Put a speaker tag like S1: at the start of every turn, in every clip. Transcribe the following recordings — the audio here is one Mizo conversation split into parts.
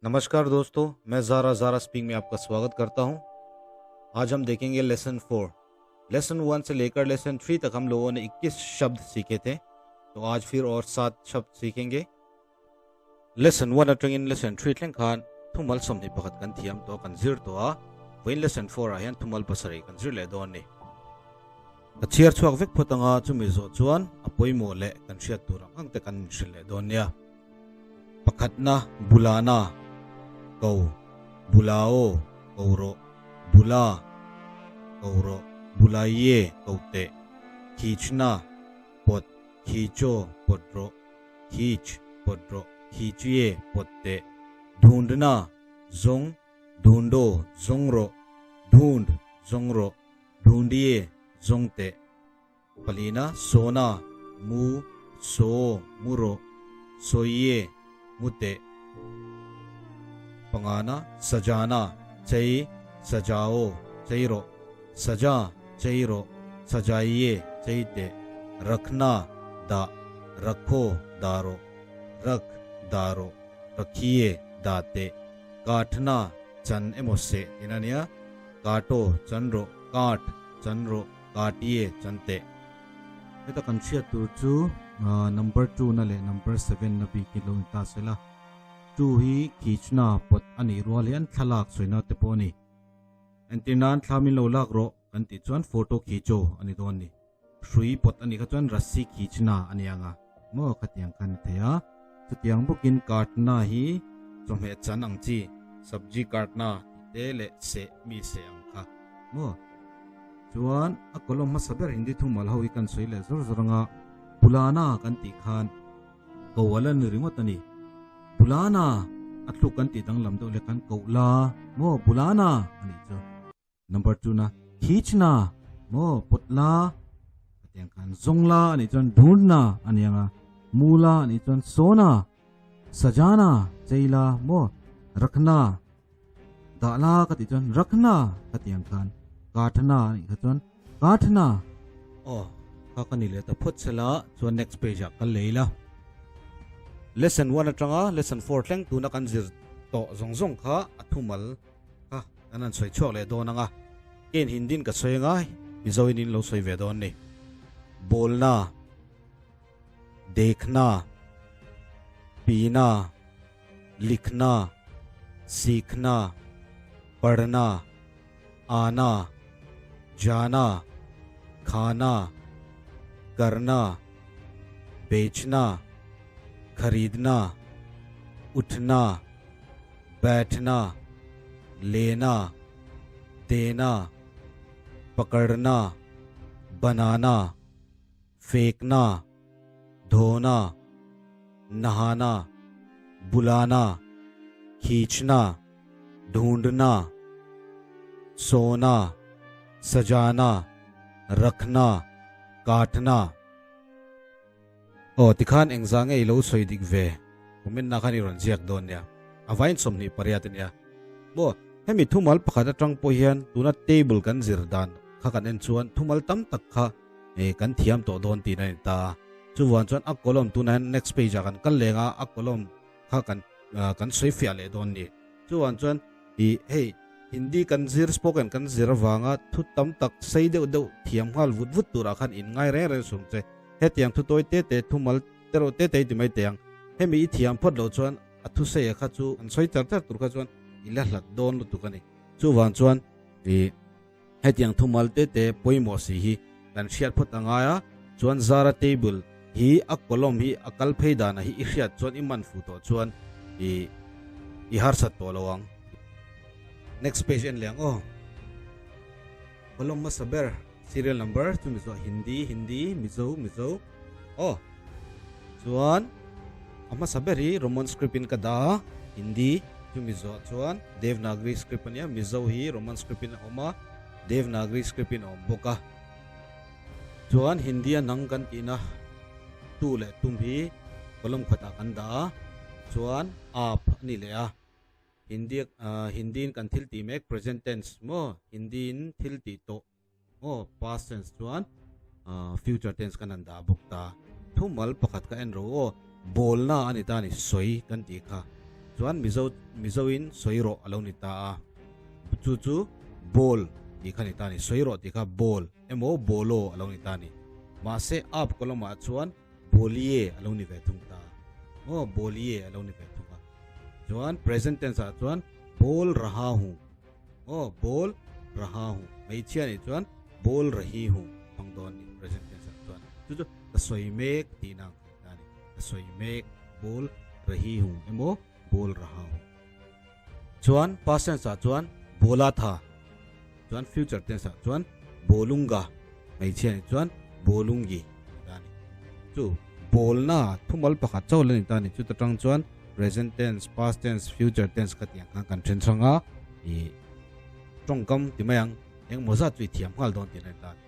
S1: नमस्कार दोस्तों, मैं Zaara Zaara speak में आपका स्वागत करता हूं। आज हम देखेंगे lesson 4। Lesson 1 से लेकर लेसन 3 तक हम लोगों ने 21 शब्द सीखे थे, तो आज फिर और 7 शब्द सीखेंगे। Lesson 1 atangin lesson 3 thleng khan thumal 21 kan thiam tawh kan zir tawh a, vawiin lesson 4 ah hian thumal 7 kan zir leh dawn a ni. Ka chhiar chhuak vek phawt anga chumi zawh chuan a pawimawh leh kan hriat tur ang ang te kan inhrilh leh dawn nia. Pakhatna Bulana, ko, Bulao, ko rawh, Bula, ko rawh, Bulaiye, ko teh, Khichna, pawt, Khicho, pawt rawh, Khich, pawt rawh, Khichye, pawt teh, Dhundna, zawng, Dhundo, zawng rawh, Dhund, zawng rawh, Dhundiye, zawng teh. Palina, Sona, mu, so, mu rawh, Soiye, mu teh. Pangana, Sajana, chei, Sajao, chei rawh, Saja, chei rawh, Sajaiye, chei teh. Rakhna, dah, Rakho, dah rawh, Rakh, dah rawh, Rakhiye, dah teh. Kathna, chan emaw seh tihna a nia, Kato, chan rawh, Kath, chan rawh. Katie chan teh. Heta kan hriat tur chu number 2 na leh number 7 na bik hi lo ni ta se la. 2 hi khichna pawt a nih rual hian thlalak sawina te pawh a ni. Entir nan thla min lo lak rawh kan tih chuan photo khicho a ni dawn ni. Hrui pawt a nih kha chuan rasi khichna a ni ang a. Maw khatiang khan a thei a. Chutiang bawkin kartna hi chawhmeh chan ang chi sabji kartna tih te leh seh mi seh ang kha maw. Chuan a column hmasa ber Hindi thumal ho hi kan sawi leh zawr zawr anga Bulana kan tih khan ko a la ni ringawt a ni. Bulana a thluk kan tih danglam deuh leh khan koh la maw Bulana a nih chu. Number 2 na khichna maw pawt la hetiang khan zawng la a nih chuan dhundna a ni anga mula a nih chuan sawna sajana cheila maw rakhna Dah la ka tih chuan rakhna ka tih ang khan kathna a nih kha chuan kathna. Aw kha ka ni leh ta phawt sela chuan next page ah ka lei la. Lesson 1 atanga lesson 4 thleng tuna kan zir tawh zawng zawng kha a thumal kha kan han sawi chhuak leh dawn anga kein Hindin ka sawi anga Mizoin in lo sawi ve dawn ni. Bolna, dekhna, pina, लिखना, सीखना, पढ़ना, आना, जाना, खाना, करना, बेचना, खरीदना, उठना, बैठना, लेना, देना, पकड़ना, बनाना, फेंकना, धोना, नहाना, बुलाना, खींचना, ढूंढना, सोना, सजाना, रखना, काटना। Aw tikhan engzah nge i lo sawi dik ve? Comment na khan i rawn ziak dawn nia. A vain 28 a nia. Maw, hemi thumal pakhat atang pawh hian tuna table kan zir dan kha kan en chuan thumal tam tak kha eh kan thiam tawh dawn tih a ni ta a. Chuvan chuan a column tunah hian next page ah kan kal leng a, a column kha kan kan sawi fiah leh dawn ni. Chuvan chuan ih hei Hindi kan zir spoken kan zir avanga thu tam tak sei deuh deuh thiam nghal vut vut turah khan in ngai reng reng sum che. Hetiang thu tawi te te thumal te rawh te te i ti mai teh ang. Hemi i thiam phawt loh chuan a thusaia kha chu an sawi char char tur kha chuan i la hlat dawn lutuk a ni. Chuvan chuan ih. Hetiang thumal te te pawimawh si hi kan hriat phawt a ngai a, chuan Zara table hi a column hi a kal phei dana hi i hriat chuan i man fu tawh chuan i i harsat tawh lo ang. Next page en leh ang aw. Column hmasa ber serial number chu Mizo Hindi Hindi Mizo Mizo aw. Chuan a hmasa ber hi Roman script in ka dah a, Hindi chu Mizo ah chuan Devnagri script a nia, Mizo hi Roman script in a awm a, Devnagri script in a awm bawk a. Chuan Hindi a nang kan tihna tu leh tum hi column khatah kan dah a, chuan aap a ni leh a. Hindi Hindi in kan thil tih mek present tense maw Hindi in thil tih tawh. Aw past tense chuan future tense kan han dah bawk ta. Thumal pakhat ka en ro aw, bawlna a ni ta a ni, sawi kan tih kha. Chuan Mizo Mizoin sawi rawh a lo ni ta a. Chu chu ball tih kha ni ta a ni. Sawi rawh tih kha ball emaw bolo a lo ni ta a ni. Mahse aap column ah chuan boliye a lo ni ve thung ta a. Aw boliye a lo ni ve thung a. Chuan present tense ah chuan bol raha hu. Aw bol raha hu. Hmeichhia nih chuan bol rahi hu hmang dawn a ni present tense ah chuan. Chu chu ka sawi mek tihna ang kha ni ta a ni. Ka sawi mek bol rahi hu emaw bol raha hu. Chuan past tense ah chuan bola tha. Chuan future tense ah chuan bolunga. Hmeichhia nih chuan bolungi ni ta a ni. Chu bolna thumal pakhat chauh la ni ta a ni. Chuta tang chuan present tense, past tense, future tense ka tih ang khan kan then hrang a. Ih tawngkam ti mai ang engmaw zat chu i thiam nghal dawn tih a ni ta a ni.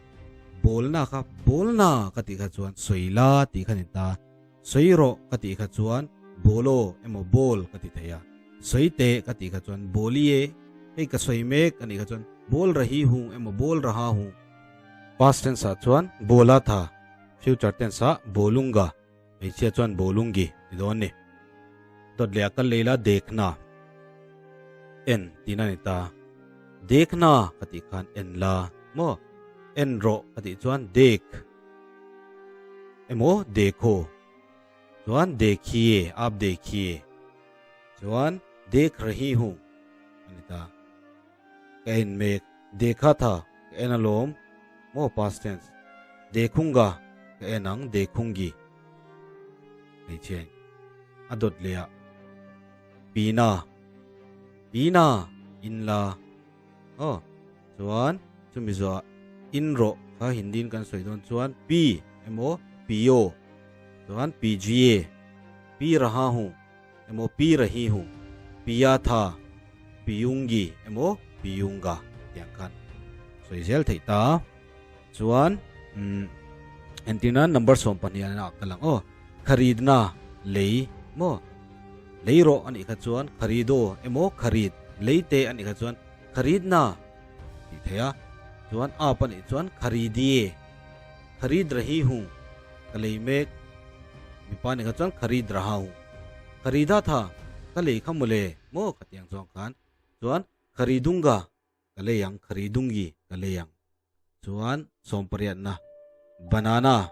S1: Bolna kha bolna ka tih kha chuan sawi la tih kha ni ta. Sawi rawh ka tih kha chuan bolo emaw bol ka ti thei a, sawi teh ka tih kha chuan boliye, hei ka sawi mek a nih kha chuan bol rahi hu emaw bol raha hu. Past tense ah chuan bola tha, future tense ah bolunga, hmeichhia chuan bolungi ti dawn a ni. Dawt leh a kal lei la dekhna, en tihna a ni ta. Dekhna ka tih khan en la maw, en rawh ka tih chuan dekh. Emaw dekho chuan dekhiye aap dekhiye chuan dekh rahi hu a ni ta. Ka en mek dekha tha ka en alawm maw past tense dekhunga ka en ang dekhungi hmeichhia in a dawt leh ah pina pina in la aw Chuan chumi zawh in rawh kha Hindi in kan sawi dawn chuan Pi emaw Piyo chuan Pijiye, Pi raha hu emaw Pi rahi hu, Piya tha, Piyungi emaw Piyunga tih ang khan sawi zel theih ta. Chuan umm entirna number 12 ah ka lang aw kharidna lei maw lei rawh anih kha chuan kharido emaw kharid lei te anih kha chuan Kharidna tih theih a, chuan aap a nih chuan Kharidie, Kharid rahi hu, ka lei mek, mipa nih kha chuan Kharid raha hu, Kharida tha, ka lei kha mawle maw ka ti ang chuan khan, chuan Kharidunga ka lei ang, Kharidungi ka lei ang, chuan sawmpariatna banana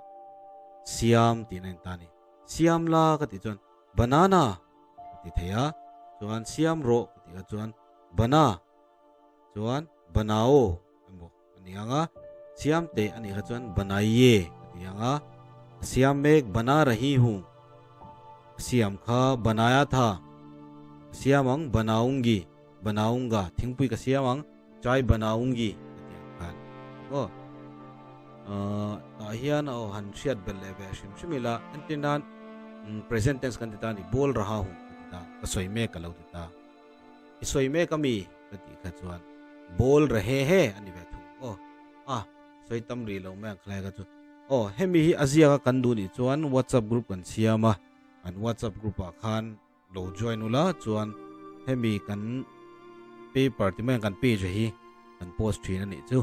S1: siam tihna in ta a ni, siam la ka tih chuan banana ka ti thei a, chuan siam rawh ka tih kha chuan bana chuan banao emaw a ni ang a, siam teh a nih kha chuan banaiye ka ti ang a, siam mek bana rahi hu, siam kha banaya tha, siam ang banaungi, banaunga thingpui ka siam ang. Chai banaungi ka ti ang khan aw tah hian aw han hriat belh leh ve hrim hrim ila entir nan present tense kan ti ta a ni ball raha hu ka ti ta ka sawi mek ka lo ti ta i sawi mek ami ka tih kha chuan ball rahe he a ni ve thung aw a sawi tam rih lo mai ang khalai kha chu aw hemi hi a ziak a kan duh nih chuan whatsapp group kan siam a an whatsapp group ah khan Lo join ula chuan hemi kan paper ti mai ang kan page hi kan post thin a nih chu.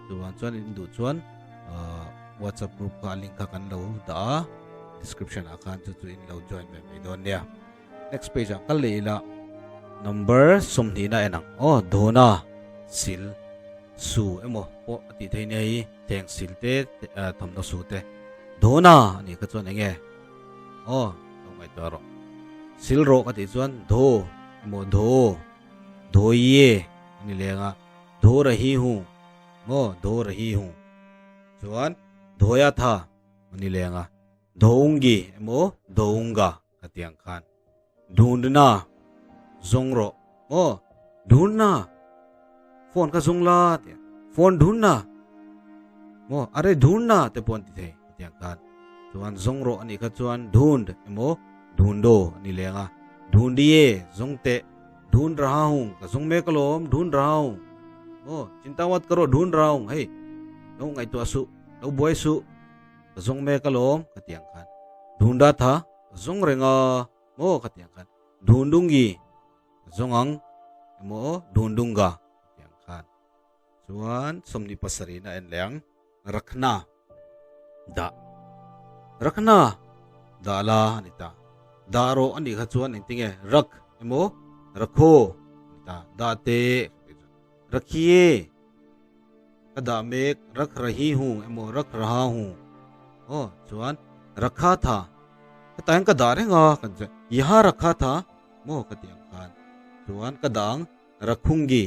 S1: Chuvang chuan in duh chuan WhatsApp group kha a link kha kan lo dah a description ah khan chu chu in lo join ve mai dawn nia. Next page ah kal leh ila number 20 na en ang aw Dona sil su emaw pawh a tih theih nia hi thleng sil te thawmhnaw su te Dona a nih kha chuan enge Aw, lo ngaihtuah rawh. Sil rawh ka tih chuan dho emaw dho, dhoiye a ni leng a, dho rahi hu maw dho rahi hu chuan dhoya tha a ni leng a, dhoungi emaw dhounga ka ti ang khan. Dhundna zawng rawh maw dhundna phone kha zawng la tia phone dhundna maw are dhundna te pawh an ti thei ka ti ang khan chuan zawng rawh anih kha chuan dhund emaw dhundo ani leng a dhundiye zawng teh dhund raha hu ka zawng mek alawm dhund raha hu maw chinta mat ka rawh dhund raha hu hei lo ngaihtuah suh lo buai suh ka zawng mek alawm ka ti ang khan dhunda tha Zawng reng a maw ka ti ang khan Dhundungi zawng ang emaw Dhundunga ka ti ang khan chuan 27 na en leh ang Rakhna dah Rakhna dah la a ni ta dah rawh a nih kha chuan engtinge Rakh. Emaw rakho ta dah teh rakhiye ka dah mek rakh rahi hu emaw rakh raha hu aw chuan rakha tha ka tah hian ka dah reng a kan ti yaha rakha tha maw ka ti ang khan chuan ka dah ang rakhungi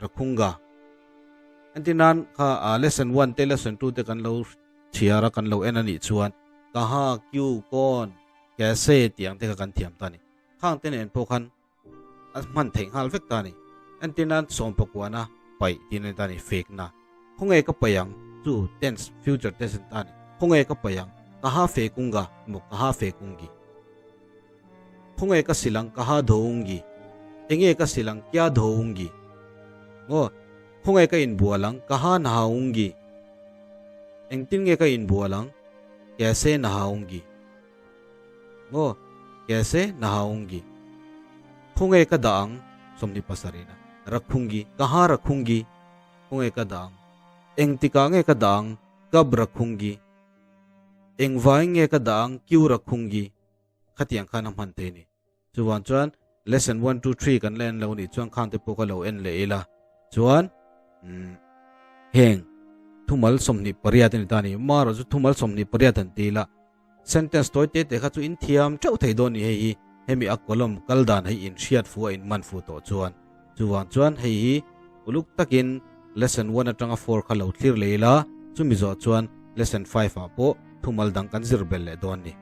S1: rakhunga entirnan kha lesson 1 te lesson 2 te kan lo chhiar a kan lo en a nih chuan kaha kyu kawn Kese tih ang te kha kan thiam ta a ni. Khang te nen pawh khan a hman theih nghal vek ta a ni. Entir nan sawm pakuana paih tih a ni ta a ni, fake na. Khawnge ka paih ang chu tense, future tense a ni ta a ni. Khawnge ka paih ang, ka ha fekunga emaw ka ha fekungi. Khawnge ka sil ang, ka ha dhoungi. Enge ka sil ang, kya dhoungi. Maw, khawnge ka inbual ang, ka ha nahaungi. Engtin nge ka inbual ang, kaise nahaungi. Maw, kaise nahaungi. Khawnge ka dah ang, 27 na, rakhungi, ka ha rakhungi. Khawnge ka dah ang, engtikah nge ka dah ang, kab rakhungi. Engvai nge ka dah ang, kyu rakhungi. Khatiang khan a hman thei a ni. Chuvang chuan lesson 1, 2, 3 kan la en lo nih chuan khang te pawh ka lo en leh ila. Chuan heng thumal 28 a ni ta a ni. Marawh chu thumal 28 han ti ila sentence tawi te te kha chu in thiam teuh thei dawn ni hei hi. Hemi a column kal dan hei in hriat fu a in man fu tawh chuan. Chuvang chuan hei hi uluk takin lesson 1 atanga 4 kha lo thlir leh ila. Chumi zawh chuan lesson 5 ah pawh thumal dang kan zir belh leh dawn ni.